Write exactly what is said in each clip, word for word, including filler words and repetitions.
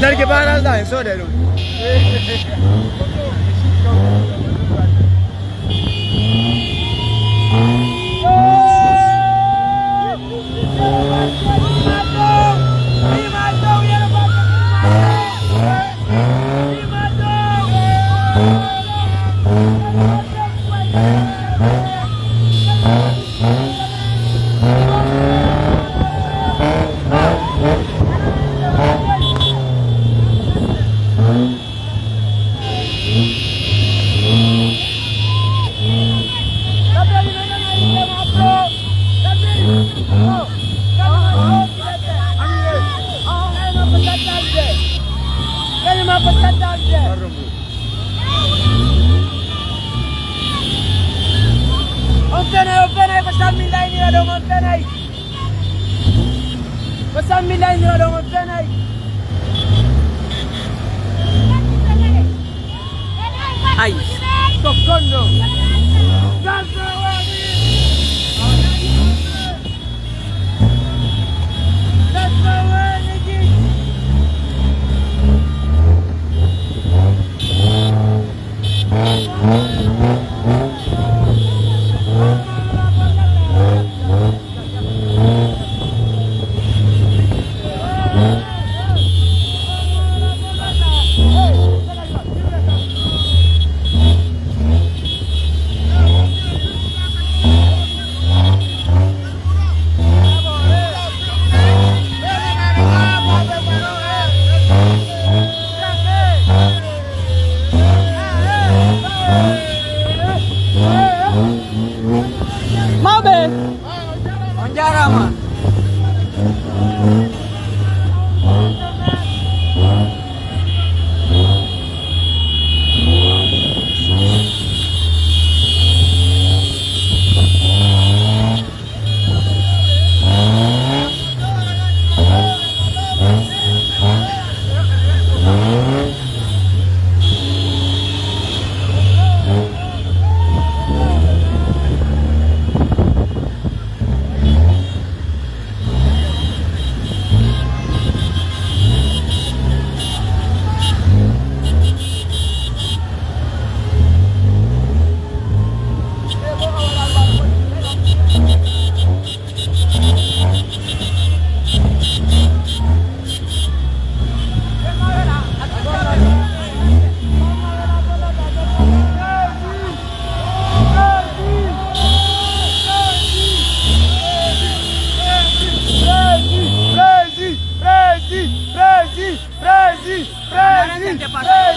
Large barrage ɗan e soodee ɗun. On fenay, on fenay, ko samminɗaa e nii waɗon, on fenay. Ko samminɗaa e nii waɗon, on fenay. Ay. Ko kondo. Mawɓe, on jaaraama.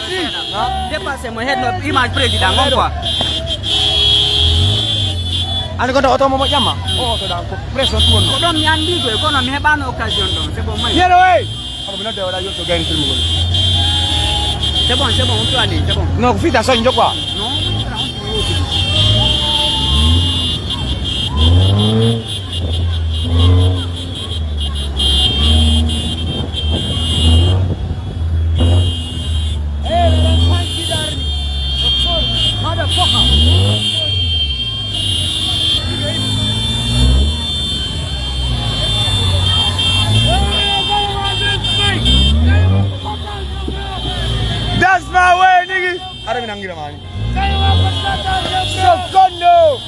Président. Dépassé mo, head no image président on quoi. Ani ko oto mo moƴƴama? O oto dan ko presque on wonno. Ko ɗon mi anndi koy, kono mi heɓaano occasion ɗon. C'est bon, may. Yero, hey! Abo mi nodde wala yotto gayni filmu gol. C'est bon, c'est bon, on peut aller, c'est bon. Non, ko fita soñ quoi. Non, on peut aller. That's my way, nigga. Ara mi nangira mani. Secondo.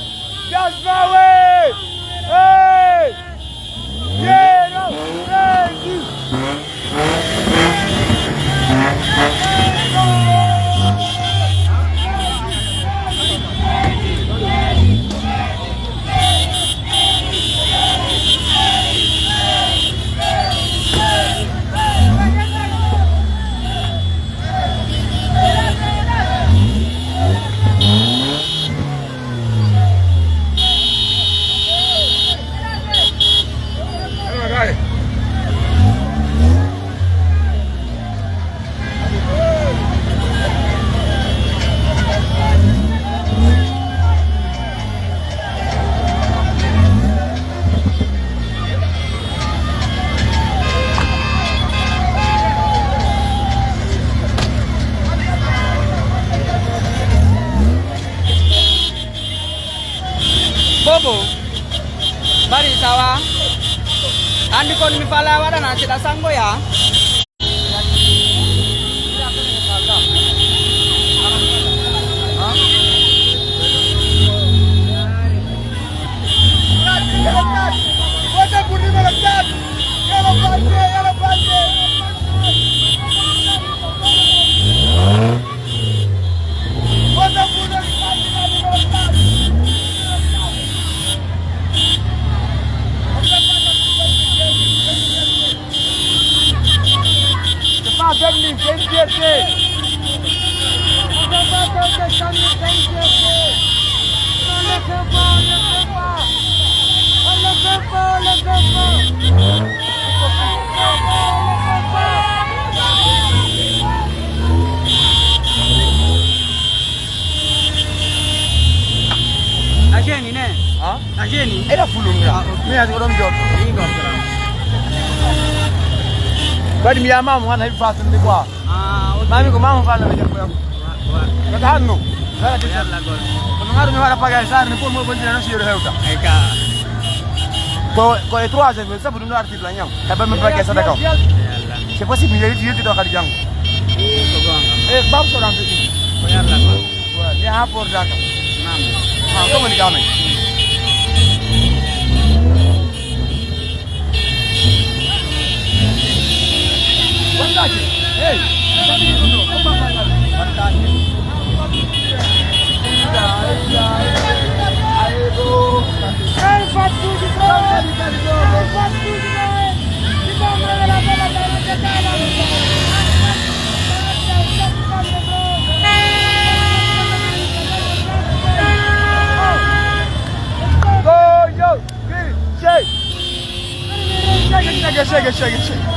That's my way. Hey. Yeah, no. Crazy. Bobo, bari sawa. Andi kon mi fala waɗana si ɗa sangoya. Quelle fierté ! On ne peut pas, on ne peut pas, on ne peut pas. On ne peut pas, on ne peut pas. A jeeni ne? Ah? A jeeni? Ela fulunga. Ah, ok. Mi ati ko ɗon jooɗo. Ingo, grand. Waɗi mi yamamu hana heɓi fasinde quoi. Ah, ok. Mami ko mamu falla ɓe jabbo yam. Wa, wa. Ko ɗa hanno? Ko Yalla gol. Kono ngaɗu mi waɗa pagay sar ni fof mo bonjina no siro hewta. Ay ka. Ko, ko e trois heures, sabu ɗum ɗo article la ñaw. Taɓa mi pagay sadaka. Yalla. C'est possible, mi yewti, yewti ɗo kadi janngo. Ko gonga. Eh, bam soɗan fi. Ko Yalla gol. Ouais, mi ha pordaka. Naam. Ah, ko woni ka men? Wattaki. Hey. Wattaki. Hey, Fatou, hey, Fatou. Go, yo, Richie. Shake it, shake it, shake it, shake it, shake it.